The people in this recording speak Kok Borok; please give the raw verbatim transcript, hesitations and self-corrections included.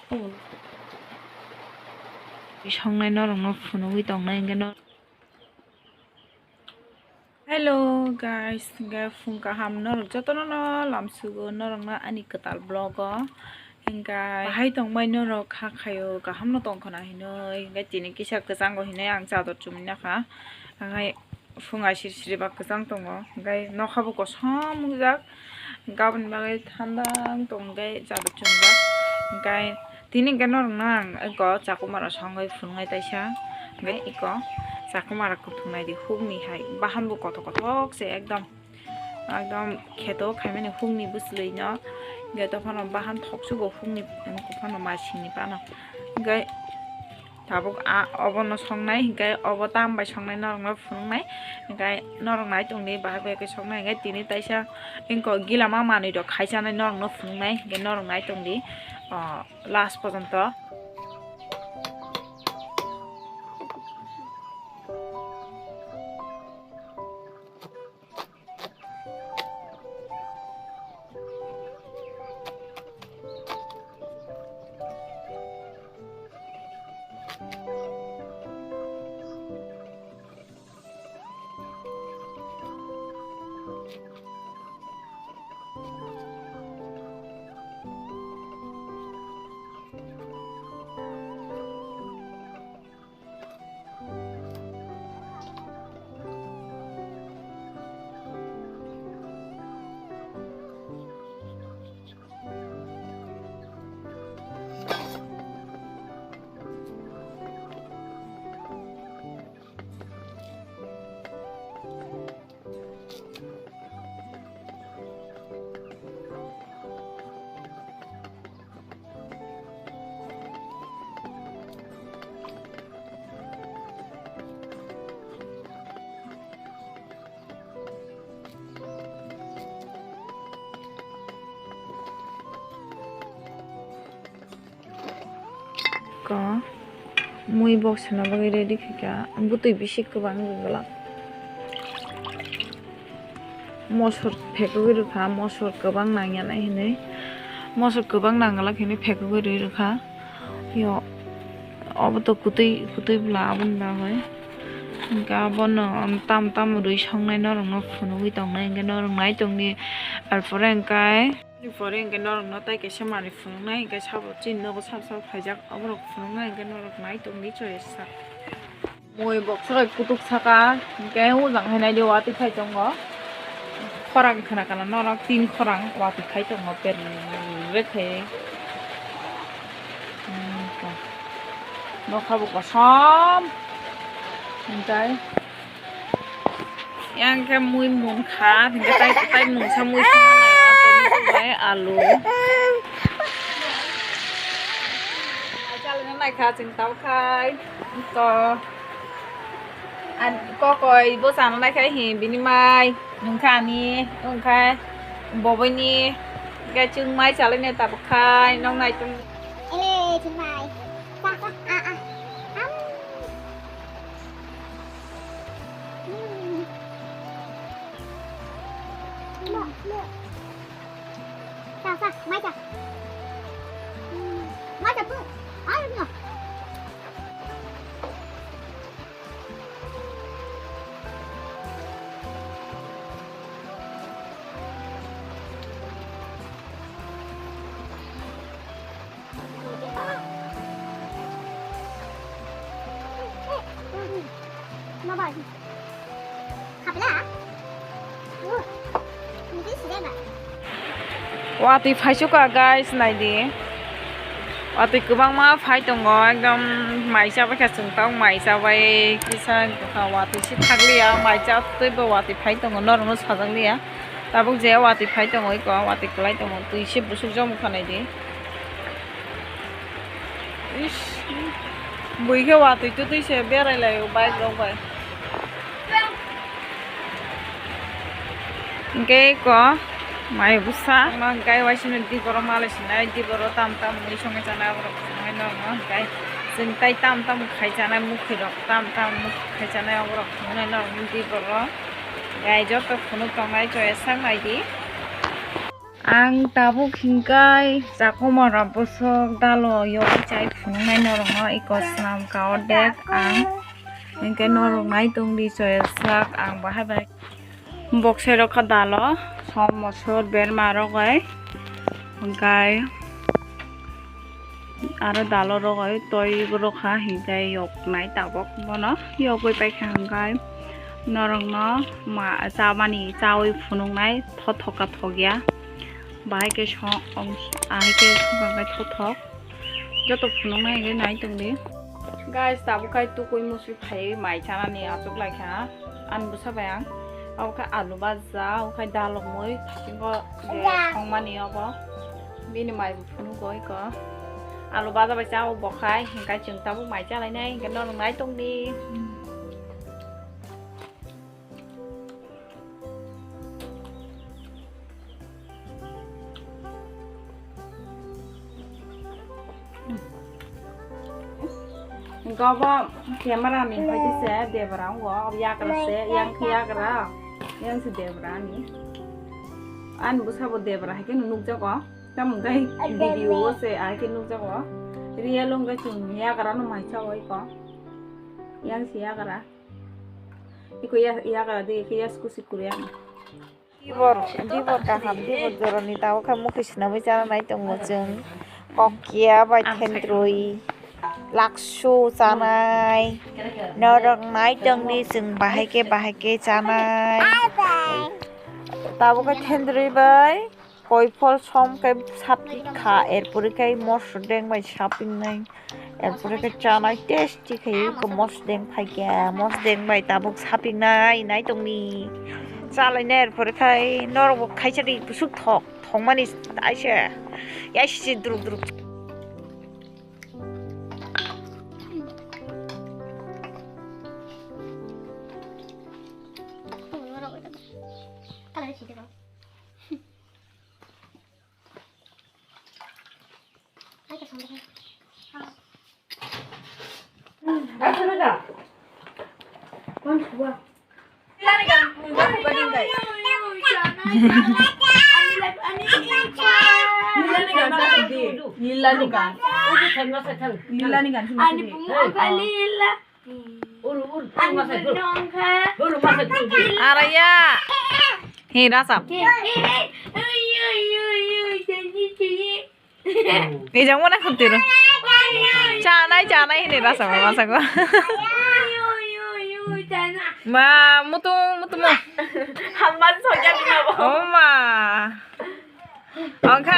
Songnai norokno phunugwi tongnai hwnkhe no. Hello guys, hwnkhe phung kaham norok jotono no lamsugo norokno ani kwtal vlog o. Hwnkhe bahai tongbai norok kha khaio kaham no tongkhwna hinwi, hwnkhe tini kisa kwchango hinwi ang chador chumui nakha. Hwnkhe phung aisir siri ba kwchang tongo, hwnkhe nokha bo kosom wngjak, hwnkhe aboni bagwi thanda wng tong hwnkhe chador chumjak. Hwnkhe tini hwnkhe norokno ang eko chakumara songwi phunuknai taisa, hwnkhe eko chakumara kuthuk naidi hukni hai bahan bo kothok kothok se ekdom, ekdom kheto khaimani hukni bwswlwino, hwnkhe dophano bahan thoksugo hukni, hwnkhe phano mai sini phano, hwnkhe. Tabuk a, obono songnai, hwnkhe obo tam bai songnai norokno phunuknai, hwnkhe norok nai tongdi, bahai bai khe songnai, hwnkhe tini taisa wngkok gilama manwi rok khai chanai norokno phunuknai, hwnkhe norok nai tongdi, o, last pojonto. Ko mui boksana bagwi ready khaikha, bwtwi bisi kwbang rijak. Mosor phekogwi rwkha, mosor kwbang nangya nai hinwi, mosor kwbang nangwlak hinwi phekogwi rwi rwkha. Yo, obo to kwtwi, kwtwi bwla aboni bagwi. Hwnkhe abono tam tam rwi songnai norokno phunugwi tongnai, hwnkhe norok nai tongdi. Arpore hwnkhe, arpore hwnkhe norokno tai kaisa manwi phunuknai, hwnkhe sabo chini nogo sabo sabo phaijak, oborok phunuknai, hwnkhe norok nai tongdi choyesa. Mui bokswrok kutuk saka, hwnkhe ujang hai naidi watwi phai tongo. Khorang khna kana norok tin khorang watwi phai tongo, perrek khe. Hmm, nokha bo kosom. Hwnkhe yang khe mui munkha, hwnkhe tai, tai mungsa mui songna nai o, tomato bai alu. Chalina naikha chwng tao khai. To, an, kokoi bo chana nai khai hi bini mai, nungkha ani, nungkha boboini, hwnkhe chwng mai chalaina tabuk khai, nong nai tong. Ele, chwng mai. Cha, cha, a, a. Am. Mm. Mo, mo. Sa, sa, mai sa. Hmm, mai sa pu. Ai, no. Ma bai. Watwi phaisu ka guys, naidi. Watwi kwbangma phai tongo, ekdom mai chabai kha chwng tong, mai chabai kisa watwi se thakliya, mai cha twibo watwi phai tongo, norokno sajak liya. Tabuk je watwi phai tongo, eko watwi kwlai tongo, twi se busuk jomo kha naidi. Ish, bui khe watwi twtwi se berai lai o bike rok bai. Hwnkhe eko mai bwsa ma hwnkhe waisino diboro malai sinai, diboro tam tam mui songwi chanai, aborok phunuknai norokno hwnkhe chwng tai tam tam khai chanai, mukhi rok tam tam mukhi khai chanai, aborok phunuknai norokno diboro. Gai joto phunuk tongnai choya sak naidi. Ang tabuk hingkai chakoma rok bwswk dalo yogwi chai phunuknai norokno eko swnam ka ordek ang hingke norok nai tongdi choya sak ang bahai bai. Boksai rok kha dalo som mosor berma rok bai hingkai. Aro dalo rogoi toi rokha hingke yok nai tabok bono yogoi paikha hingke norokno ma chamani chawi phunuknai thothok ka thokya bahai khe song ahai khe songkha khe thothok joto phunuknai hingke nai tongdi. Guys, tabuk khai tukui musi phai mai chanani achuk laikha. Ani bwsa bai ang abo khe alu baja, abo khai dalok mui, bisingo je songmani obo. Bini mai bo phunuk goi ko. Alu baja bai cha o bo khai, hingkai chwng tabuk mai cha lainai, hingke norok nai tongdi. Hingke obo camera ni hoi se debra wngo, yagra se, yang khe yagra, yang se debra ni. Ani bwsa bo debra hai khe nukjago, tamo hingke video o se ahai khe nukjago. Real wngkhe chwng yagra no mai cha oi ko, yang se yagra. Iko ya, yagra de, iko ya sku sikuri ang. Dibor, dibor kaham, dibor joroni tabuk khe mukhi swnamwi chana nai tongo chwng. Kokya bai thendrwi, laksu chanai. Norok nai tongdi chwng bahai khe, bahai khe chanai. Tabuk khe thendrwi bai koiphol som khe sapik kha, erpore khe mosodeng bai sapik nai. Erpore khe chanai tasty khe eko mosdeng phaikha, mosdeng bai tabuk sapiknai nai tongni. Chalainai erpore khai norokbo khaisa di bwswk thok, thokmani aise, yaisi druk druk. Nilani gan. Nilani gan. Ani bungo kali ila. Uru, uru, uru, masa, uru. Uru, masa, uru. Araya. He, rasap. Ijang mana khutiro. Chanai, chanai hini rasap, masa ko. Ma, mutu, mutu mo. Hamban soja bina bo. Oh ma. Angkha.